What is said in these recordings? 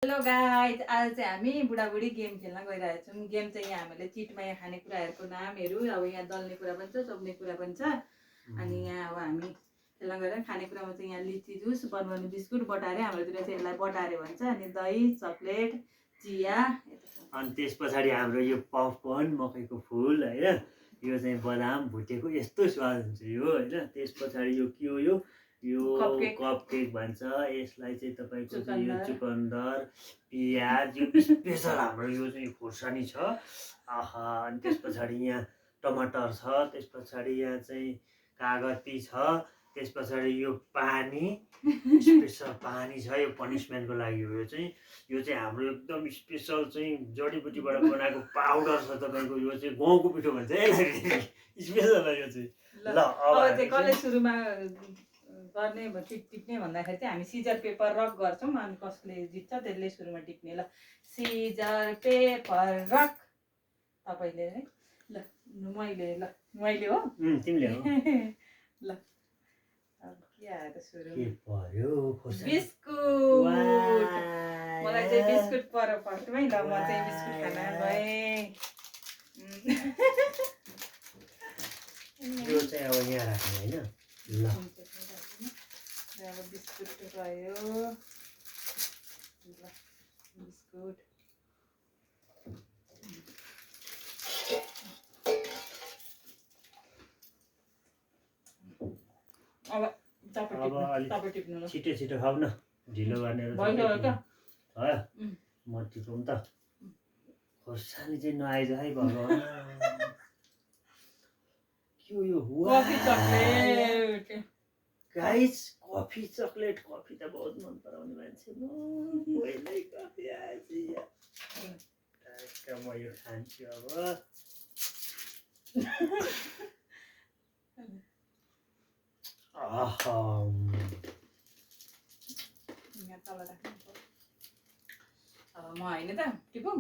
Hello guys, आज चाहिँ हामी बुढाबुढी गेम खेल्न गइरहेको छौँ। गेम चाहिँ यहाँ हामीले चिटमा यहाँ खानेकुराहरूको नामहरू, अब यहाँ दल्ने कुरा पनि छ, चोप्ने कुरा पनि छ। अनि यहाँ अब हामी खेल्न गएर खानेकुरामा चाहिँ यहाँ लिची जुस, बनबनी बिस्कुट, बटारे, हाम्रोतिर चाहिँ यसलाई बटारे भन्छ। अनि दही, चक्लेट, चिया, अनि त्यस पछाडि हाम्रो यो पपकर्न, मकैको फुल होइन, यो चाहिँ बदाम भुटेको यस्तो स्वाद हुन्छ यो होइन। त्यस पछाडि यो के हो, यो कप केक भन्छ यसलाई चाहिँ तपाईँको चाहिँ यो चुकन्दर, प्याज, यो स्पेसल हाम्रो यो चाहिँ खुर्सानी छ। आहा, अनि त्यस पछाडि यहाँ टमाटर छ, त्यस पछाडि यहाँ चाहिँ कागती छ, त्यस पछाडि यो पानी, स्पेसल पानी छ, यो पनिसमेन्टको लागि हो। यो चाहिँ हाम्रो एकदम स्पेसल चाहिँ जडीबुटीबाट बनाएको पाउडर छ तपाईँको। यो चाहिँ गाउँको पिठो भन्छ यसलाई, स्पेसल हो यो चाहिँ। ल अब चाहिँ कसले सुरुमा गर्ने टिप्ने भन्दाखेरि चाहिँ हामी सिजर पेपर रक गर्छौँ। अनि कसले जित्छ त्यसले सुरुमा टिप्ने। ल सिजर पेपर रक, तपाईँले है। ल मैले हो, तिमीले हो। ल अब के आयो त सुरु? बिस्कुट। मलाई चाहिँ बिस्कुट पर्यो फर्स्टमै। ल म चाहिँ बिस्कुट खान गएँ। यो चाहिँ अब यहाँ राख्ने होइन। ल अब बिस्कुट गयो। बिस्कुट अब तपाईँ टिप्नु। छिटो छिटो खाऊ न, ढिलो गर्ने म टिपौँ त। खोर्सानी चाहिँ नआइज है भगवान्। के हो यो? Coffee chocolate guys, coffee chocolate. Coffee त बहुत मन पराउने मान्छे म। पहिल्यै कफी आएछ यार। म यो खान्छु अब। अब म होइन त टिपौँ।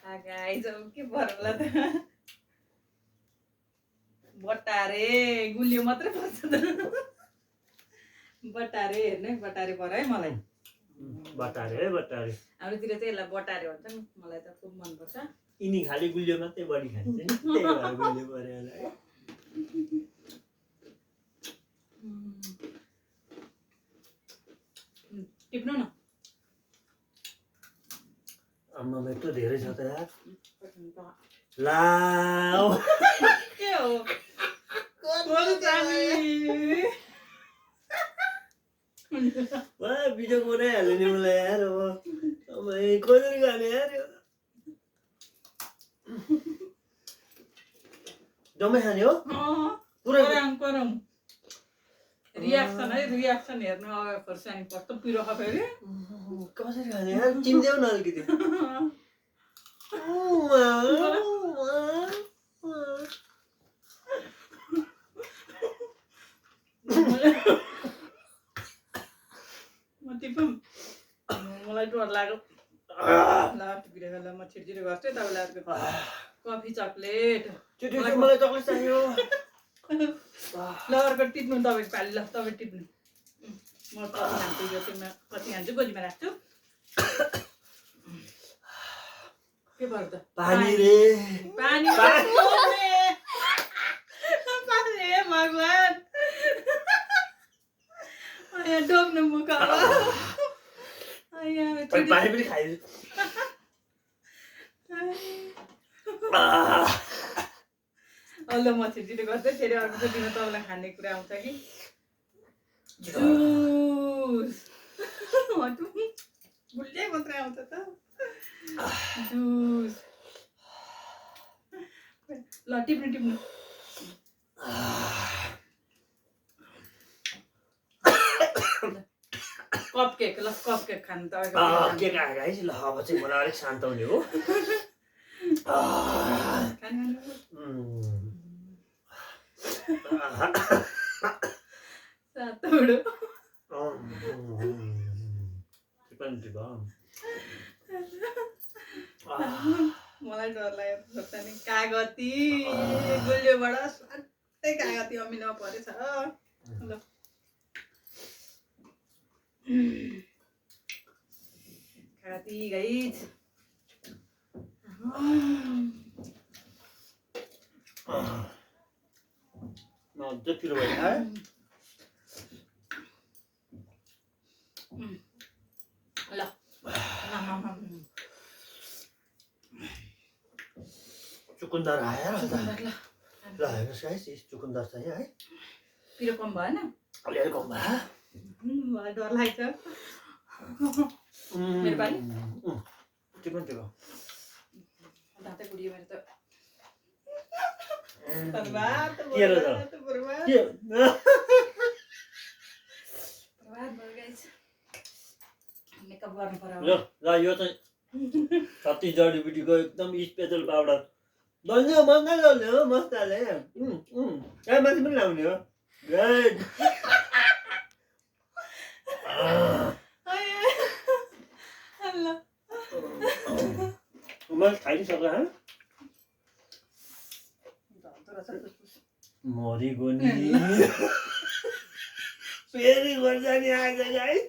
गाइज अब के पर्ला त? बटारे गुलियो मात्रै पर्छ त। बटारे हेर्नु, बटारे पर्यो है मलाई। बटारे है, बटारे। हाम्रोतिर चाहिँ यसलाई बटारे भन्छन्। मलाई त खुब मनपर्छ। यिनी खालि गुलियो मात्रै बढी खान्छ नि, त्यही भएर गुलियो पर्यो होला है। टिप्नु न। आम्मा यत्रो धेरै छ त यार। ला के हो? भिडियो बनाइहाल्यो नि मलाई यार। अब कसरी खाने यार यो? जम्मै खाने हो? पुरै गरौँ। रियाक्सन है, रियाक्सन हेर्नु। अब खोर्सानी कस्तो पिरो छ फेरि। कसरी खाने यार? चिन्देऊ न अलिकति। म टिपौँ। मलाई डर लाग्यो। ल टिपिरहेको। ल म छिटो गर्छु। तपाईँलाई अर्को कफी चकलेट। मलाई चक्लेट चाहियो। ल अर्को टिप्नु तपाईँको पाली। ल तपाईँ टिप्नु। म कति खान्छु, यो चाहिँ कति खान्छु गोजीमा राख्छु। के भयो त? पानी रे, पानी। हे भगवान्, यहाँ डोक्नु मुख। पानी पनि खाइदियो। ल म छिटो गर्छु। फेरि अर्को दिन तपाईँलाई खाने कुरा आउँछ कि। जुस गुलियै मात्रै आउँछ त। जुस। ल टिप्नु। Cup cake. ल कप केक खानु तपाईँको। के खाएर है। ल अब चाहिँ मलाई अलिक शान्त हुने हो। मलाई डर लाग्यो नि। कागती गुलियोबाट स्वाटै कागती अमिलो परेछ। ल कति गाइज मजा पिरो भयो ल चुकुन्दर आयो ल ल हेर्नुहोस् गाइस चुकुन्दर छ यहाँ है पिरो कम भएन अलिअलि कम भयो मलाई डर लाग्छ मेरो पालि त्यो पनि त्यो दाँतै कुडियो मेरो त मेकअप गर्नु पर्यो ल यो चाहिँ 36 जडीबुटीको एकदम स्पेशल पाउडर दल्ने हो महँगै दल्ने हो मस्ताले माथि पनि लाउने हो मैले खाइसक्यो मरिगो नि फेरि खोर्सानी आएछ गाइस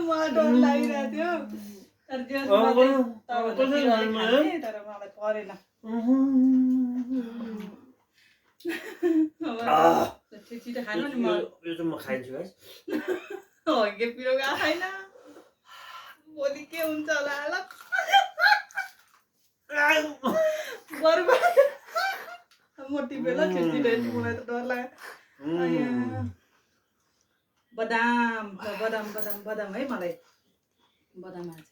मलाई डर लागिरहेको थियो तर तर मलाई परेन छिटो खानु नि यो चाहिँ म खाइन्छु गाइस हगे पिरो गएको छैन भोलि के हुन्छ होला बर्बाद म टिपेर छिटो मलाई त डर लाग्यो बदाम बदाम बदाम बदाम है मलाई बदाम हाल्छ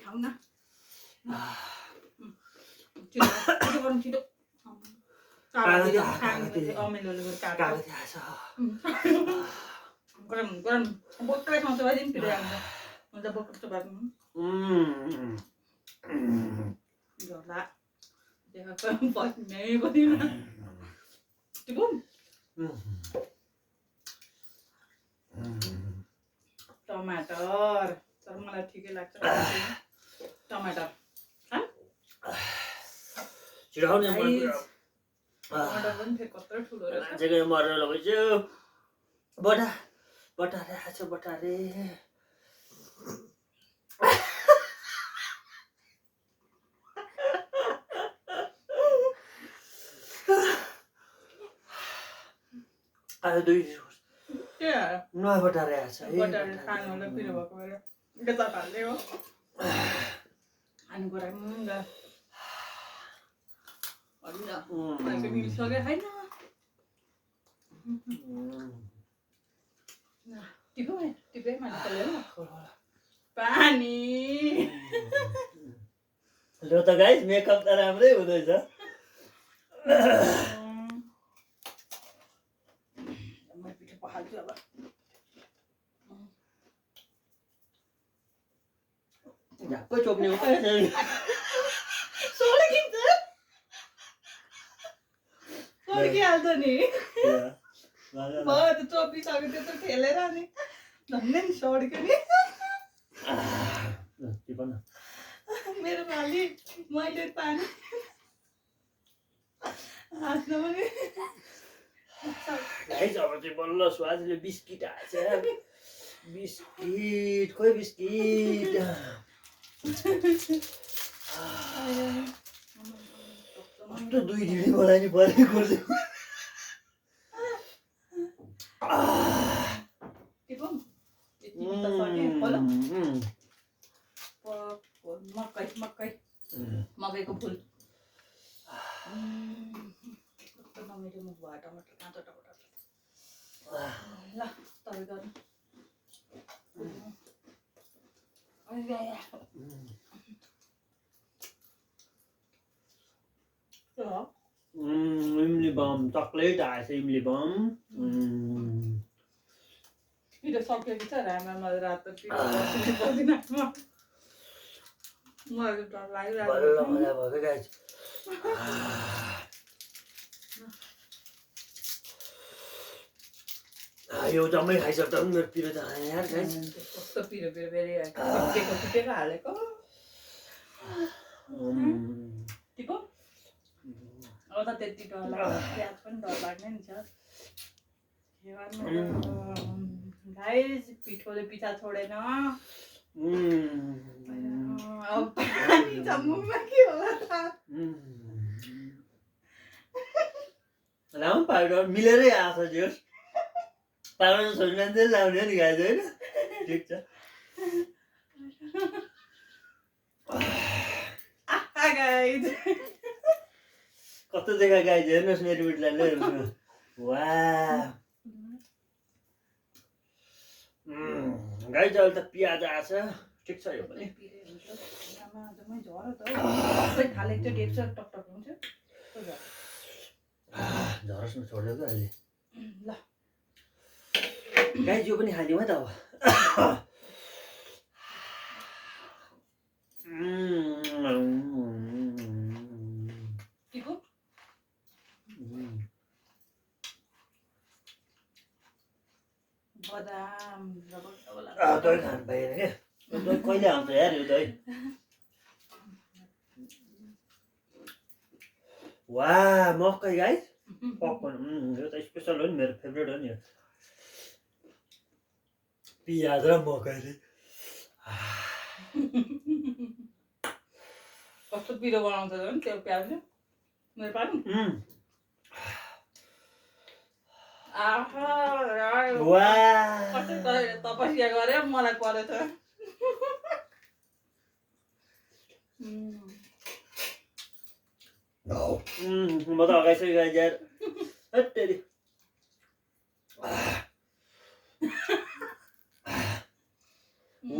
खाऊ न छिटो गर्नु छिटो गरम गरम बोक्रै खाउँछ भाइ पनि फिरे आउँछ हुन्छ बोक्छ भाइ झोला देखाएको बस्ने पनि टमाटर तर मलाई ठिकै लाग्छ टमाटर छिराउने टमाटर पनि फेरि कत्रो ठुलो रहेछ मान्छेको मरेर भइसक्यो बटारे आछ बटारे आज 2 नयाँ बटारे आछ बटारे खानुलाई पिरो भएको भएर बेचा हाल्ने हो खानु कुरा मिलिसक्यो छैन टिपे मान्छेले पानी ल त गाइस मेकअप त राम्रै हुँदैछ पखाल्छु अब झ्याप्पै चोप्ने हो सड्किहाल्छ नि भयो त चोपिसक्यो त्यो त ठेलेर नि झन्डै नि सड्क्यो नि मेरो माली मैले पानी हाँस्न पनि गाइस अब चाहिँ बल्ल स्वादले बिस्किट आएछ बिस्किट खोइ बिस्किट कस्तो 2 ढिडी मलाई नि परेको मकैको फुल नमिठो मुख भयो टमाटर काँचो टमाटर ल तपाईँ गर्नु इमली बम चक्लेट आएछ इमली बम पिरो सकेको छ राम्रोमा रातो पिरो मलाई डर लागिरहेको यो जम्मै खाइसक्दा पनि मेरो पिरो त यार गाइस कस्तो पिरो पिरो फेरि कुटेको हालेको टिपो अब त त त्यति डर लाग्छ प्याज पनि डर लाग्ने नि छ के गर्नु गाइस पिठोले पिठा छोडेन अब पानी छ मुखमा के होला त लाउनु पाउडर मिलेरै आएको छ जोस पाउडर छोरी मान्छे लाउने नि गाइज होइन ठिक छ गाइस कस्तो देखा गाइज हेर्नुहोस् मेरो बिटलाई ल हेर्नुहोस् वाह गाइज अहिले त पियाज आएछ ठिक छ यो पनि झरोस् न छोडिदिएको अहिले ल गाइज यो पनि हालिदिउँ है त अब टिपु बदाम दही खानु पाएन क्या दही कहिले आउँछ यार यो दही वाह मकै गाइस पकर्न यो त स्पेसल हो नि मेरो फेभरेट हो नि यो पियाज र मकै रे कस्तो पिरो बनाउँछ झन् त्यो प्याजले मेरो पानी तपस्या गरे मलाई परेछ म त अगाइसक्यो गाइस यार हत्तेरी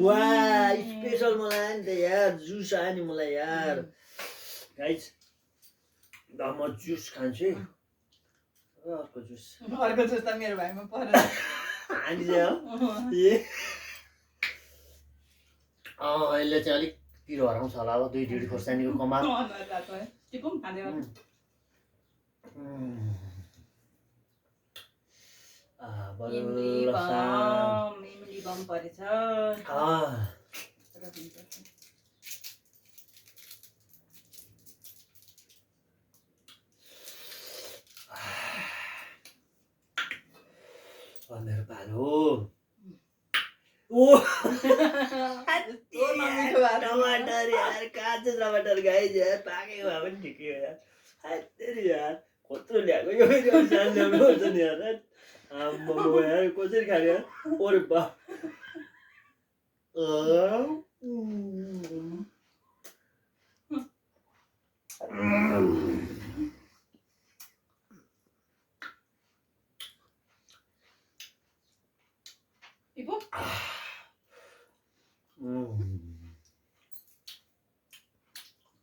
वाह स्पेसल मलाई आयो नि त यार जुस आयो नि मलाई यार गाइस ल म जुस खान्छु है अर्को जुस त मेरो भाइमा परेछ हानी चाहिँ यसले चाहिँ अलिक पिरो हराउँछ होला अब 2 ढिडी खोर्सानीको कमाल टिपुम खाँदै गर्नु इमली बम परेछ मेरो भालो टमाटर यार काँचो टमाटर गाइस यार पाकेको भए पनि ठिकै हो यार हत्तेरी यार कत्रो ल्याएको यो सानो ल्याउनु पर्छ नि यार आम्मामा यार कसरी खाने यार अरे बा टिपु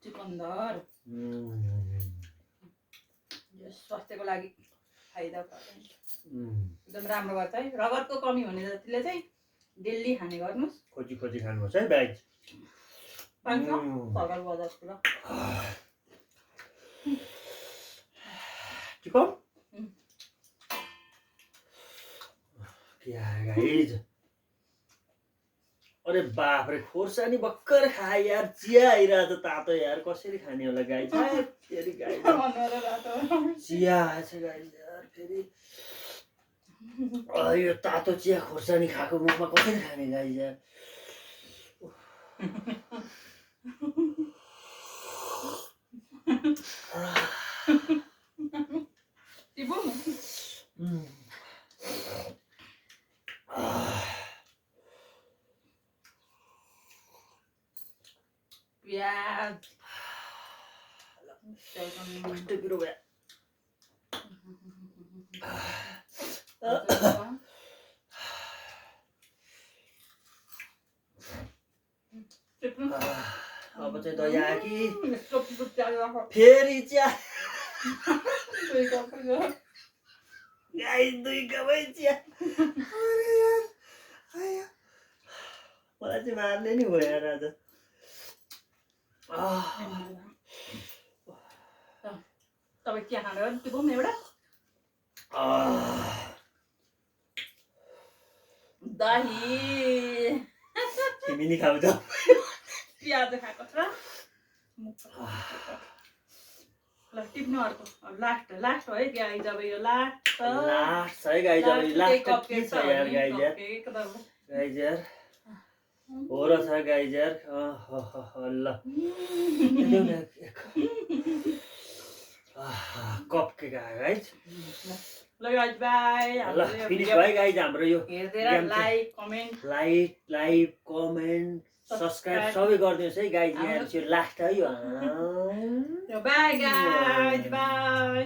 चिकनदार यो स्वास्थ्यको लागि फाइदा एकदम राम्रो गर्छ है रगतको कमी हुने जतिले चाहिँ डेली खाने गर्नुहोस् खोजी खोजी खानुपर्छ है गाइस पाइन्छ सरकार बजारतिर चिकन क्या गाइस अरे बाप रे खोर्सानी भर्खर खाए यार चिया आइरहेछ तातो यार कसरी खाने होला गाइस फेरि गाइस चिया आएछ गाइस यार फेरि यो तातो चिया खोर्सानी खाएको मुखमा कसरी खाने गाइस यार प्याज कस्तो पिरो भयो अब चाहिँ दही आयो कि फेरि चिया गाइस 2 कपै चिया मलाई चाहिँ मार्ने नि भयो यार आज तपाईँ चिया खाँदा त्यो पनि एउटा दही तिमी नि खाऊ त प्याज खाएको छ ल टिप्नु अर्को लास्ट हो है गाइज अब यो लास्ट लास्ट छ है गाइज अब लास्ट के छ यार गाइज यार गाइज यार हो र छ गाइज यार ल कप केक आयो गाइज ल गाइज बाइ ल फिनिस भयो गाइज हाम्रो यो हेर्दै लाइक कमेन्ट सब्स्क्राइब सबै गरिदिनुहोस् है गाइज यहाँ लास्ट है यो बाइ गाइज बाइ